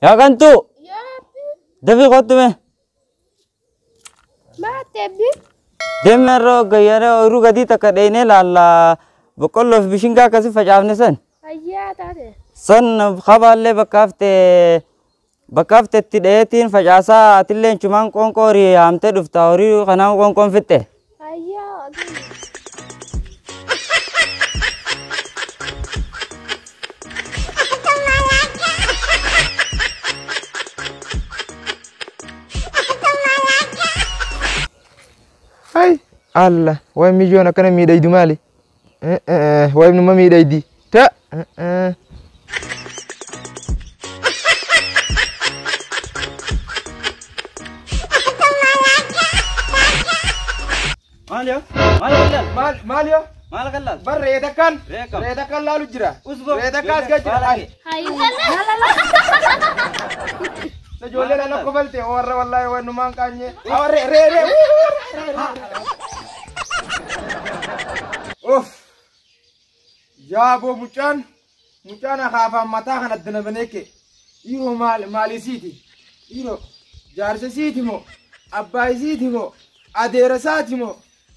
Yaa gantuu dafii kottu mee. Maatebbi. Deemee irra gayyaree ooyiruu gadii takka dheenee laalla boqqolloo fi bishingaa akkasii facaafne san. Ayyaa taate. San kabaallee bakka haftee bakka haftetti dheetiin facaasaa atillee chumaan qoonqoo horii haamtee dhufta horii kanaan qoonqoon fixxe. Ayyaa. Hai Allah, waay mijoon akkana miidhagdu maali? Waay numa miidhagdi. Ta. Maal yoo? Maal qallaal? Maal maal yoo? Maal qallaal? Bar re'ee takkaan Re'ee kam? re'ee takkaan laalu jira. Usboo. Re'ee takkaan as gad jira. Ai. Ijoollee lala kofalte warra wallaahi waan numaan qaanye. Awa re'ee re'ee re'ee. Uff. Yaaboo mucaan mucaan akaafaan mataa kana addana banee kee. Dhiiroo maal maalisiiti? Dhiiroo jaarsa isiiti moo? Abbaa isiiti moo? Adeera isaati moo?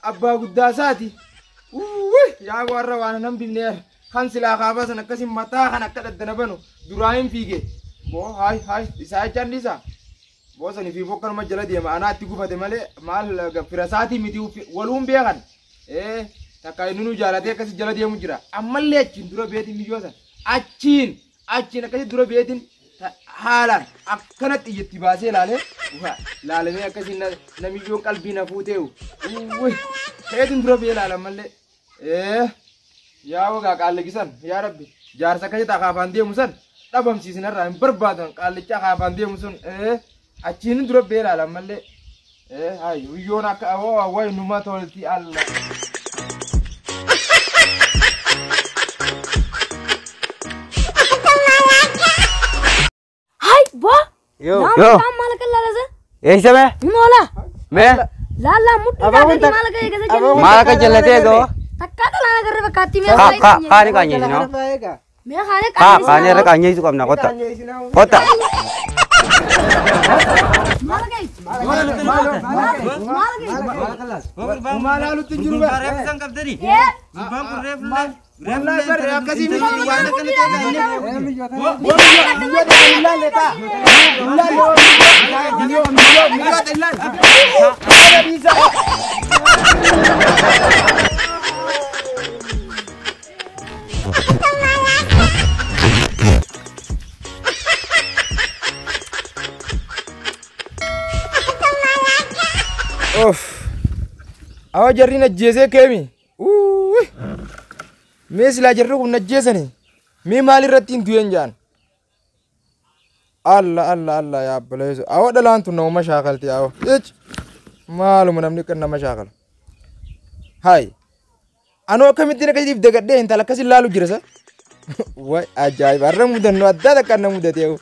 Abbaa guddaa isaati? Uwwi yaaboo har'a waan nan bifneera. Kan silaa akaafaa sana akkasii mataa kana akka daddana banu duraa hin fiige. Boo haay haay isaa jechaan dhiisaa. Boo sanii fi bokkanuma jala deema anaatti gufate malee maal fira isaatii miti waluun beekan. Takka inni nu jaalatee akkasii jala deemu jira. Ammallee achiin dura beetiin miyyoo sana achiin achiin akkasii dura beetiin haalaan akkanatti iyyatti baasee ilaalee laalamee akkasii namiyyoon qalbii na fuuteewu. Uwwi ta'eetiin dura bee ilaala ammallee. Yaa wagaa qaalligisan yaa rabbi jaarsa akkasii akaafaan deemu san dhabamsiisinarraa hin barbaadan qaallicha akaafaan deemu sun achiin dura bee ilaala ammallee. Hayi biyyoon akka wayi numa tolti alla. Hai boo. Yoo. Naa Yoo. mucaan maal qallaala? Eessa mee? Moola. Mee? Laalla mudhii Abaaboon daakati maal ga'e gasa jennu. Maal akka jallatee ga'oo? Takkaa xalaana garee fakkaatti mee Kaa kaa kaani qaanyeessinoo? Mee kaane Kaa kaani irra qaanyeessu qabna kotta. Kotta. Maal ga'e? Maal ga'e? Maal haalutti hin jiru bara. Reefsan qabdanii? Ee. Gurbaan kun reefullee. Wallahi barre akkasii miti waan akkana ta'e. Of. Awa jarri najjeesee keemi. Uuuy. Mee silaa jarri kun najjeesani. Mee maal irratti hin du'een jaan. Alla alla alla yaa abbaleessu. Awa dhalaan tun nama shaakalti awa. Ich. Maaluma namni kan nama shaakala. Hayi. Anoo akkamittiin akkasiif dagadhee intala akkas ilaalu jira sa? Way ajaa'iba har'a mudannoo addaa takka na mudatee.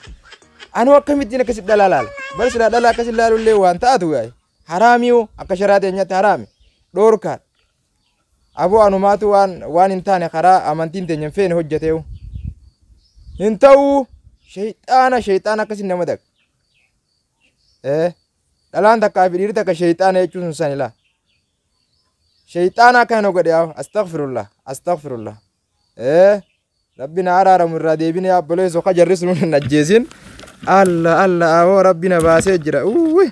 Anoo akkamittiin akkasitti dhalaa laala. Bar silaa dhalaa akkas ilaalu illee waan taatu gaa'e. Haraamiyoo akka sharaa teenyatti haraami. Dhoorkaan. Aboo anumaatu waan waan hin taane karaa amantiin teenya hin feene hojjeteewu. Hin ta'uu sheexaana sheexaana akkasiin nama daga. Dhalaan takkaa fi dhiirri takka sheexaana jechuun sun san ilaa. Sheexaana akka hin godhe yaa astaghfirullah astaghfirullah. Rabbi na araaramu irraa deebine yaa obboleessoo ka jarri sun hin ajjeesin. Alla alla aboo rabbi na baasee jira. Uwwi.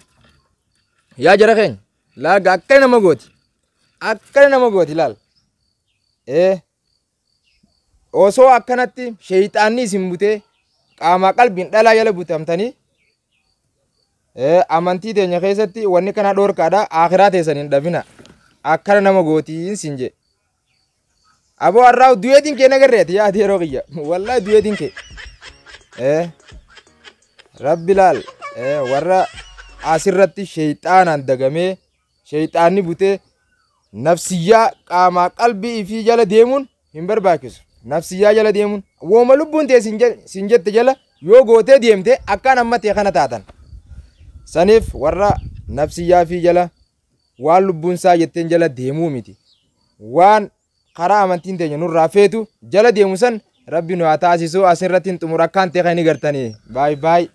Yaa jara keenya laaga akkana nama gooti. Akkana nama gooti laal. Osoo akkanatti sheexaanni isin butee qaamaa qalbiin dhalaa jala butamtanii amantii teenya keessatti wanni kana dhoorkaadha akhiraa teessan hin dhabina. Akkana nama gootiin sin jedhe. Aboo har'aa du'eetiin kee nagarreeti yaa yeroo kiyya. Wallaahi du'eetiin kee. Rabbi laal warra asirratti sheexaanaan dagamee sheexaanni butee nafsiyyaa qaamaa qalbii fi jala deemuun hin barbaachisu. Nafsiyyaa jala deemuun wooma lubbuun ta'e sin jette jala yoo gootee deemte akkaan amma ta'e kana taatan. Saniif warra nafsiyyaa fi jala waan lubbuun isaa jetteen jala deemuu miti. Waan karaa amantiin teenya nurraa feetu jala deemu san rabbi nu haa taasisu asirratti hin xumura akkaan ta'e kan ni gartanii. Baay baay.